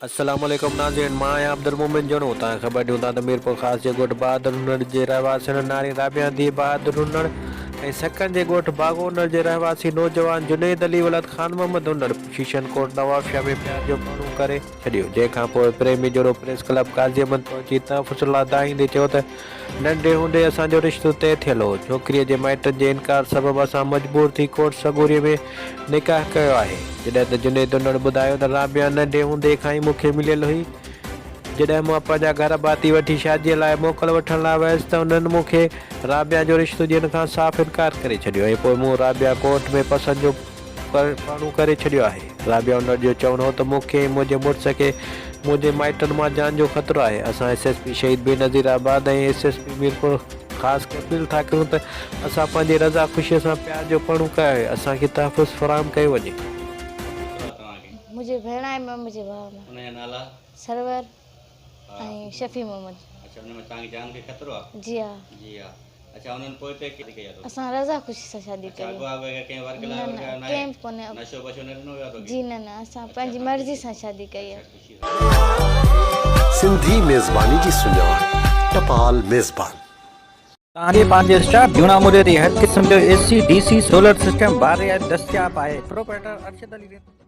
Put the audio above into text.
السلام عليڪم ناظرين مان آهيان عبدالمومن جوڻو توهان کي خبر ڏيون ٿا ته ميرپورخاص جي ڳوٺ بهادر انڙ جي رهواسين ناري رابعه ڌيء بهادر انڙ ۽ سکن جي ڳوٺ باغو انڙ جي رهواسي نوجوان جنيد علي ولد خان محمد انڙ شيشن ڪوٽ نوابشاهه ۾ پيار جو پاڻو ڪري ڇڏيو جنهن کان پوء پريمي جوڙو پريس ڪلب قاضي احمد پهچي تحفظ لاء دانهيندي چيو ته ننڍي هوندي اسان جو رشتو طئي ٿيل هو. ڇوڪريء جي مائٽن جي انڪار سبب اسان مجبور ٿي ڪوٽ سڳوريء ۾ نڪاح ڪيو آهي. جڏهن ته جنيد انڙ ٻڌايو ته رابعه ننڍي هوندي کان ئي مون کي مليل هئي. جڏهن مان پنهنجا گهر ڀاتي وٺي شاديء لاء موڪل وٺڻ لاء ويس ته انهن مون کي رابعه جو رشتو ڏيڻ کان صاف انڪار ڪري ڇڏيو ۽ پوء مون رابعه ڪورٽ ۾ پسند جو پاڻو ڪري ڇڏيو آهي. رابعه انڙ جو چوڻ هو ته مون کي ۽ منهنجي مڙس کي منهنجي مائٽن مان جان جو خطرو آهي. اسان S S P Shaheed Benazirabad ۽ S S P Mirpur Khas کي اپيل ٿا ڪريون ته اسان پنهنجي رضا خوشي سان پيار جو پرڻو ڪيو آهي اسان کي تحفظ فراهم ڪيو وڃي. منهنجي ڀيڻ آهي مان منهنجي ڀاء مان. انهن جا نالا؟ سرور ۽ شفيع محمد. اڇا انهن ۾ توهان کي جان کي خطرو آهي؟ جي ها. جي ها. اڇا انهن پوئتي ڪيئن ڪئي آ توکي؟ اسان رضا خوشي سان شادي اڇا ڪئي. اغوا وغيره ڪنهن ورغلايو نه نه ورغلايو ناهي؟ ڪنهن به ڪونهي. نشو بشو نه ڏنو ويو آ توکي؟ جي نه نه اسان پنهنجي مرضي سان شادي ڪئي آ. سنڌي ميزباني جي سڃاڻ ٽپال ميزبان. توهان جي پنهنجي اسٽاف جهونا موري تي هر قسم جو A C, D C, solar system باري دستياب آهي. پروپرائيٽر ارشد علي رند.